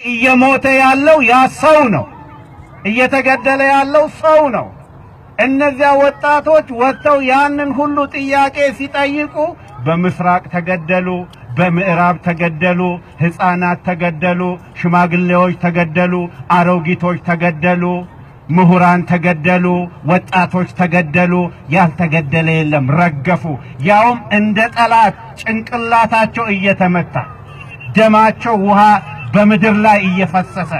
እየሞተ ያለው ያ ሰው ነው። እየተገደለ ያለው ሰው ነው። እነዚያ ወጣቶች ወጥተው ያንን ሁሉ ጥያቄ ሲጠይቁ በምስራቅ ተገደሉ፣ በምዕራብ ተገደሉ፣ ሕፃናት ተገደሉ፣ ሽማግሌዎች ተገደሉ፣ አሮጊቶች ተገደሉ፣ ምሁራን ተገደሉ፣ ወጣቶች ተገደሉ። ያልተገደለ የለም፣ ረገፉ። ያውም እንደ ጠላት ጭንቅላታቸው እየተመታ፣ ደማቸው ውሃ በምድር ላይ እየፈሰሰ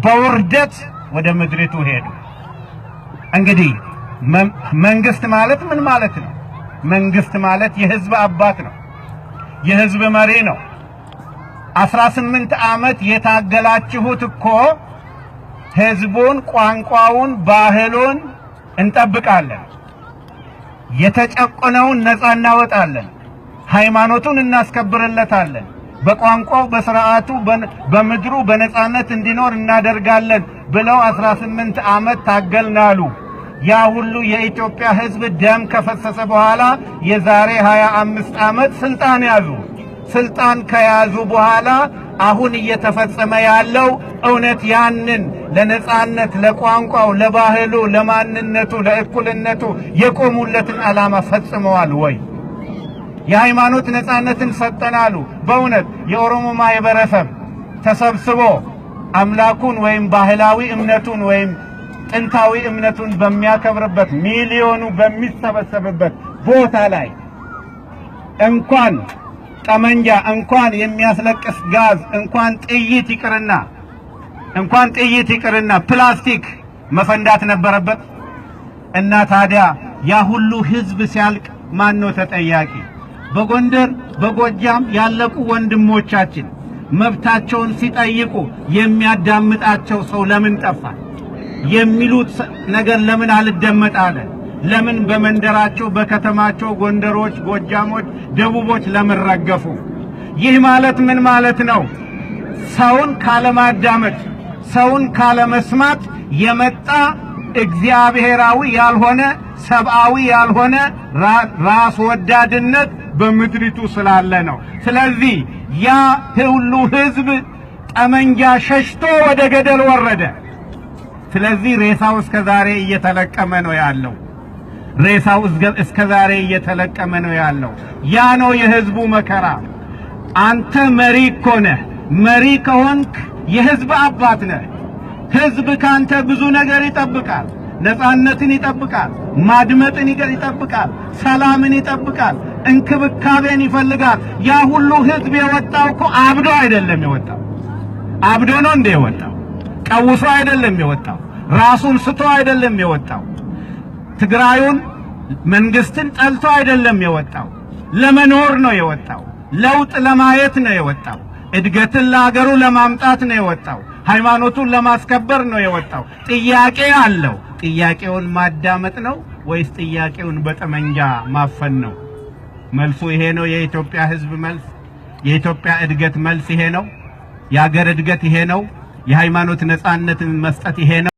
በውርደት ወደ ምድሪቱ ሄዱ። እንግዲህ መንግስት ማለት ምን ማለት ነው? መንግስት ማለት የህዝብ አባት ነው። የህዝብ መሪ ነው። 18 ዓመት የታገላችሁት እኮ ህዝቡን፣ ቋንቋውን፣ ባህሉን እንጠብቃለን፣ የተጨቆነውን ነፃ እናወጣለን፣ ሃይማኖቱን እናስከብርለታለን፣ በቋንቋው፣ በስርዓቱ፣ በምድሩ በነፃነት እንዲኖር እናደርጋለን ብለው 18 ዓመት ታገልን አሉ። ያ ሁሉ የኢትዮጵያ ህዝብ ደም ከፈሰሰ በኋላ የዛሬ 25 ዓመት ስልጣን ያዙ። ስልጣን ከያዙ በኋላ አሁን እየተፈጸመ ያለው እውነት ያንን ለነጻነት፣ ለቋንቋው፣ ለባህሉ፣ ለማንነቱ፣ ለእኩልነቱ የቆሙለትን ዓላማ ፈጽመዋል ወይ? የሃይማኖት ነጻነትን ሰጠናሉ። በእውነት የኦሮሞ ማህበረሰብ ተሰብስቦ አምላኩን ወይም ባህላዊ እምነቱን ወይም ጥንታዊ እምነቱን በሚያከብርበት፣ ሚሊዮኑ በሚሰበሰብበት ቦታ ላይ እንኳን ጠመንጃ፣ እንኳን የሚያስለቅስ ጋዝ፣ እንኳን ጥይት ይቅርና ፕላስቲክ መፈንዳት ነበረበት? እና ታዲያ ያ ሁሉ ህዝብ ሲያልቅ ማን ነው ተጠያቂ? በጎንደር በጎጃም ያለቁ ወንድሞቻችን መብታቸውን ሲጠይቁ የሚያዳምጣቸው ሰው ለምን ጠፋ? የሚሉት ነገር ለምን አልደመጥ አለ? ለምን በመንደራቸው በከተማቸው ጎንደሮች፣ ጎጃሞች፣ ደቡቦች ለምን ረገፉ? ይህ ማለት ምን ማለት ነው? ሰውን ካለማዳመጥ፣ ሰውን ካለመስማት የመጣ እግዚአብሔራዊ ያልሆነ፣ ሰብአዊ ያልሆነ ራስ ወዳድነት በምድሪቱ ስላለ ነው። ስለዚህ ያ ሁሉ ህዝብ ጠመንጃ ሸሽቶ ወደ ገደል ወረደ። ስለዚህ ሬሳው እስከ ዛሬ እየተለቀመ ነው ያለው። ሬሳው እስከ ዛሬ እየተለቀመ ነው ያለው። ያ ነው የህዝቡ መከራ። አንተ መሪ እኮ ነህ። መሪ ከሆንክ የህዝብ አባት ነህ። ህዝብ ካንተ ብዙ ነገር ይጠብቃል። ነጻነትን ይጠብቃል። ማድመጥን ይጠብቃል። ሰላምን ይጠብቃል። እንክብካቤን ይፈልጋል። ያ ሁሉ ህዝብ የወጣው እኮ አብዶ አይደለም የወጣው። አብዶ ነው እንዴ የወጣው? ቀውሶ አይደለም የወጣው። ራሱን ስቶ አይደለም የወጣው። ትግራዩን መንግስትን ጠልቶ አይደለም የወጣው። ለመኖር ነው የወጣው። ለውጥ ለማየት ነው የወጣው። እድገትን ለሀገሩ ለማምጣት ነው የወጣው። ሃይማኖቱን ለማስከበር ነው የወጣው። ጥያቄ አለው። ጥያቄውን ማዳመጥ ነው ወይስ ጥያቄውን በጠመንጃ ማፈን ነው? መልሱ ይሄ ነው። የኢትዮጵያ ህዝብ መልስ፣ የኢትዮጵያ እድገት መልስ ይሄ ነው። የአገር እድገት ይሄ ነው። የሃይማኖት ነጻነትን መስጠት ይሄ ነው።